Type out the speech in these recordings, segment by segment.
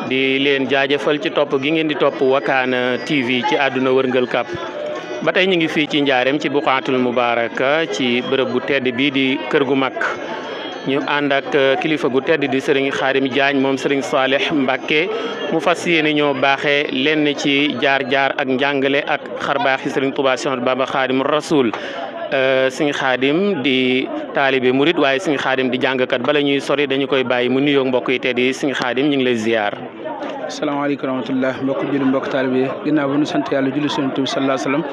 di leen jaajëfal ci topp gi ngeen di topp Wakana TV ci àdduna wërngal kàpp ba tey ñu ngi fii ci njaareem ci buqaatul mubaaraka ci bërëb bu tedd bii di kër gu mag ñu ànd ak kilifa gu tedd di Serigne Khadim Diagne moom Serigne Saleh Mbacké mu fas yéene ñoo baaxee lenn ci jaar-jaar ak njàngale ak xarbaaxi Serigne Touba Cheikh Ahmadou Bamba Khadim Rasoul Serigne Khadim di taalibe murit waaye Serigne Khadim di jàngkat bala ñuy sori dañu koy bàyyi mu nuyoo mbokk yi tedd yi Serigne Khadim ñu ngi lay ziar. asalaamaaleykum wa rahmatullah mbokk julli mbokk taalibe ginnaaw bu ñu sant yàlla julli Sëriñ Tuubaa sallallahu alayhi wa sallam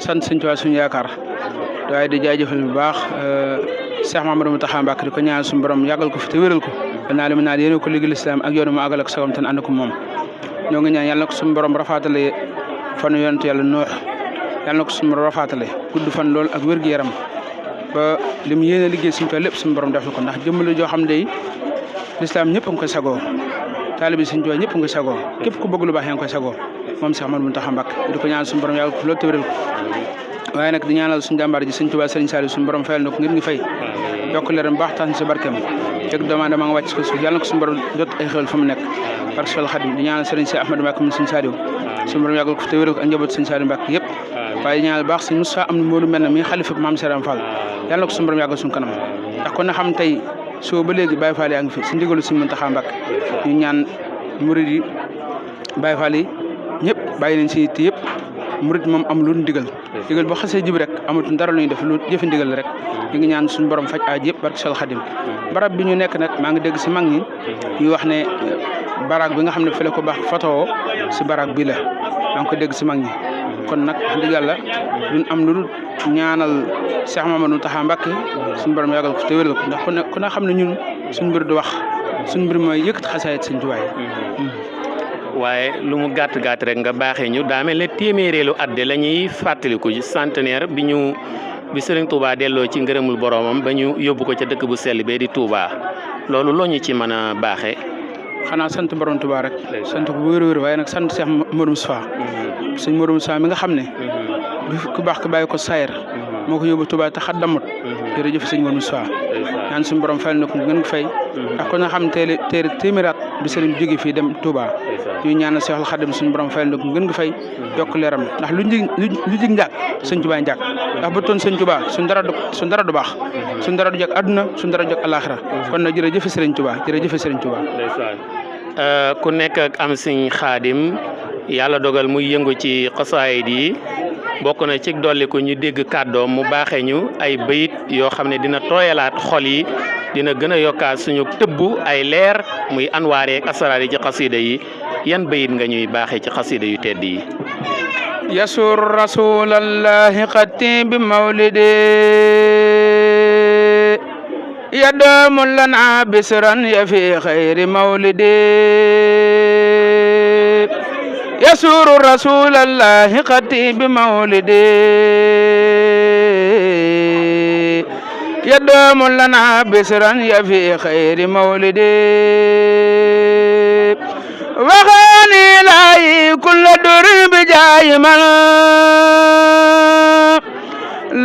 sant Sëriñ Tuubaa suñu yaakaar waaye di jaajëfal bu baax Cheikh Mamadou Mountakha Mbacké di ko ñaan suñu borom yàggal ko fi te wéral ko naa li mu naan yéene ko liggéeyal islam ak yoonu mu àggal ak sagam tan ànd ko moom ñoo ngi ñaan yàlla na ko suñu borom rafaatale fanu yonent yàlla noox yàlla na ko suñu borom rafaatale gudd fan lool ak wér-gu-yaram ba li mu yéene liggéey suñu ko lépp suñu borom def ko ndax jëmmale joo xam ne l'islam ñëpp a ngi koy sagoo taalibe Sëriñ Tuubaa ñëpp a ngi koy sagoo képp ku bëgg lu baax yaa ngi koy sagoo moom Cheikh Mamadou Mountakha Mbacké di ko ñaan suñu borom yàggal ko fi lool te wéral ko waaye nag di ñaanal suñu jàmbaar ji Sëriñ Tuubaa Sëriñ Saliou suñu borom fayal na ko ngir ngi fay yokk leeram baax tax si barkeem teg dama nga wàcc ko suuf yàlla na ko suñu borom jot ay xéwal fa mu nekk barke Sol Xadim di ñaanal Sëriñ Cheikh Ahmadou Mbacké mu Sëriñ Saliou suñu borom yàggal ko fi te wéral ko ak njaboot Sëriñ Saliou Mbacké yëpp waaye di ñaanal baax Sëriñ Moussa am na moolu mel na mi xalifa Maam Seram Fall yàlla na ko suñu borom yàggal suñu kanam ndax kon na xam tey soo ba léegi Baye Fall yaa ngi fi si ndigalu Sëriñ Mountakha Mbacké ñu ñaan murid yi Baye Fall yi ñëpp bàyyi nañ si te yëpp murid moom am lu ndigal boo xasee jib rek amatuñ dara lu ñuy def lu jëfe ndigal rek ñu ngi ñaan suñu borom faj aaj yëpp barke Sol Xadim barab bi ñu nekk nag maa ngi dégg si mag ñi ñuy wax ne baraag bi nga xam ne fële ko baax fatoo si baraag bi la maa ngi ko dégg si mag ñi kon nag wax dëgg yàlla duñ am lu dul ñaanal Cheikh Mamadou Mountakha Mbacké suñu borom yàggal ko te wéral ko ndax ku ne xam ne ñun suñu mbir du wax suñu mbir mooy yëkkati xasaayit Sëriñ Tuubaa waaye lu mu gàtt gàtt rek nga baaxee ñu daa mel ne téeméereelu at de la ñuy fàttaliku centenaire bi Serigne Touba delloo ci ngërëmul boromam ba ñu yóbbu ko ca dëkk bu sell bee di Touba loolu loo ñu ci mën a baaxee. xanaa sant borom Touba rek sant bu wér-wér waaye nag sant Cheikh Modou Moustapha sëñ Modou Moustapha mi nga xam ne ku baax ko bàyyi ko Sayer moo ko yóbbu Touba te xat damut jërëjëf sëñ Modou Moustapha ñaan suñu borom fayal na ko ngeen ko fay ndax kon nga xam téeméeraat bi sëriñ bi jóge fii dem Touba ñu ñaanal Seexul Xadim suñu borom fayal na ko ngeen ko fay yokk leeram ndax lu jig njàkk sëñ Touba njàkk ndax ba toon sëñ Touba suñ dara du baax suñ dara du jag àdduna suñ dara du jag alaxira kon nag jërëjëf sëriñ Touba jërëjëf sëriñ Touba ku nekk ak am Sëriñ Khadim yàlla dogal muy yëngu ci xasaayid yi bokk na ci dolli ko ñu dégg kàddoom mu baaxee ñu ay bayit yoo xam ne dina tooyalaat xol yi dina gën a yokkaat suñu tëbbu ay leer muy anwaare ak asaraar yi ci xasida yi yan bayit nga ñuy baaxee ci xasida yu tedd yi. yasur rasulallahi xatti bi mawlidi yadoomu lana bisran ya fi xayri mawlidi يسور رسول الله قتي بمولدي يدوم لنا بسرا يفي خير مولدي وغاني لاي كل دور بجاي من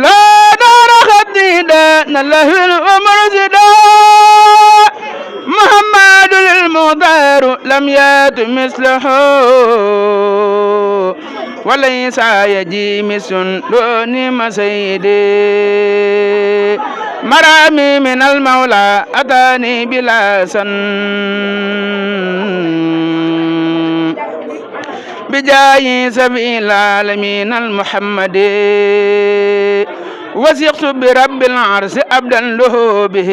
لا دار خديدا نلهو ومرزدا محمد المختار لم يات مثله وليس يجي مثل دون مسيدي مرامي من المولى أتاني بلا سن بجاي سبيل العالمين المحمد وثقت برب العرش أبدا له به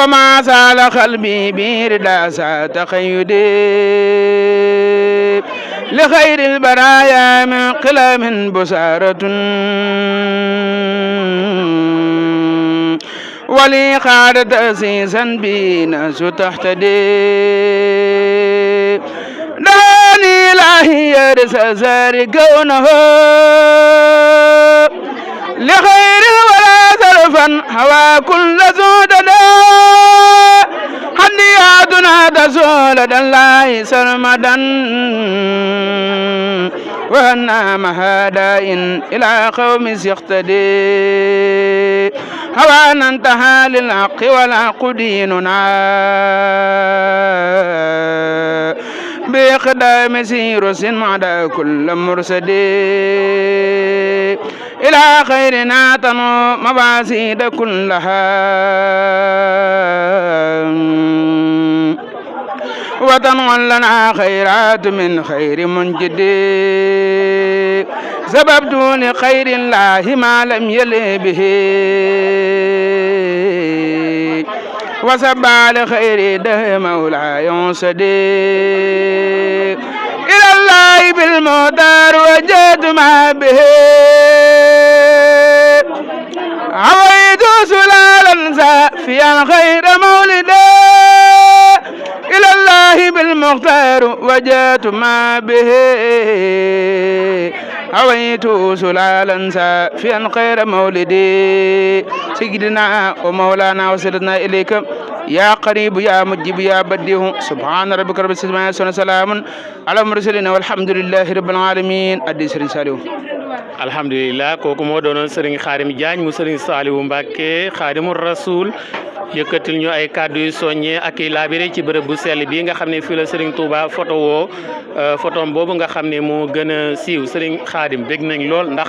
وما زال قلبي بردا تقيدي لخير البرايا من قلم بسارة ولي قعد تأسيسا بناس تحتدي داني إلهي يرس زار كونه لخير ولا سلفا هوى كل سودنا حدياتنا تسول الله سرمدا وأنا مهادئ إلى قوم يقتدي هوانا انتهى للحق والحق ديننا بإقدام سيرس معدى كل مرسد إلى خيرنا تنو مباسيد كلها وتنول لنا خيرات من خير منجد سببت لخير الله ما لم يل به وسبع لخير ده مولاي ينصدي إلى الله بالمدار وجد ما به عويت سلالا سافيا خير مولده إلى الله بالمختار وجدت ما به عويت سلالا سافيا خير مولدي سيدنا ومولانا وسيدنا إليك يا قريب يا مجيب يا بديه سبحان ربك رب العزة عما يصفون سلام على المرسلين والحمد لله رب العالمين addi Serigne Saliou alhamdulillah kooku moo doonoon Serigne Khadim Diagne mu Serigne Saliou Mbacké Khadimou Rasoul yëkkatil ñu ay kàddu yu soññee ak i laabire ci bërëb bu sell bii nga xam ne fii la Serigne Touba photo woo photom boobu nga xam ne moo gën a siiw Serigne Khadim bég nañ lool ndax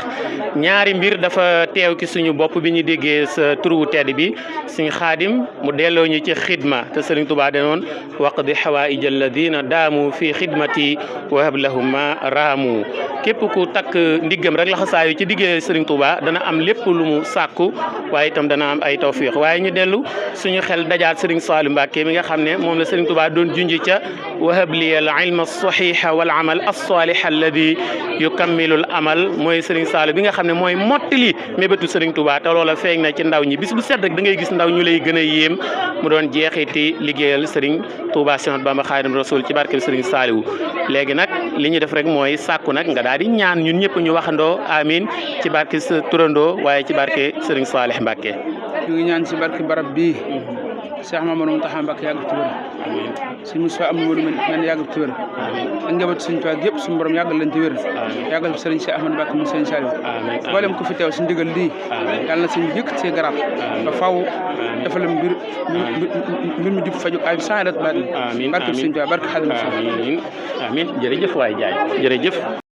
ñaari mbir dafa teew ci suñu bopp bi ñu déggee sa turu tedd bi Serigne Khadim mu delloo ñu ci xidma te Serigne Touba danoon waqdi hawaïj alladina daamu fi xidmati wa hab lahum ma raamu képp ku takk ndiggam rek laxasaayu ci diggee Serigne Touba dana am lépp lu mu sàkku waaye itam dana am ay tawfiq waaye ñu dellu suñu xel dajaat Serigne Saliou Mbacké mi nga xam ne moom la Serigne Touba doon junj ca wahab li al ilma as-sahiha wal amal as-salih alladi yukammilu al amal mooy Serigne Saliou bi nga xam ne mooy mottali mébétu Serigne Touba te loola feeñ na ci ndaw ñi bis bu set rek da ngay gis ndaw ñu lay gën a yéem mu doon jeexiti liggéeyal Serigne Touba Cheikh Ahmadou Bamba Khadim Rasoul ci barke Serigne Saliou léegi nag li ñu def rek mooy sàkku nag nga daal di ñaan ñun ñëpp ñu waxandoo amin ci barke sa turandoo waaye ci barke Serigne Salih Mbacké ñu ngi ñaan ci barke barab bii Cheikh Mamadou Mountakha Mbacké yàgg ci wér suñu Moussa am Modou men yàgg ci wér ak njaboot suñu Tuubaa yëpp suñu borom yàggal lañ ci wér yàggal fi Serigne Cheikh Ahmadou Mbacké mu Serigne Saliou mboolem ko fi teew si ndigal lii yàlla na suñu yëkk ci garab ba faw dafa la mbir mu jub faju ay sarat baat barke suñu Tuubaa barke Xaadimu Rasuul amin jërëjëf waay jaay jërëjëf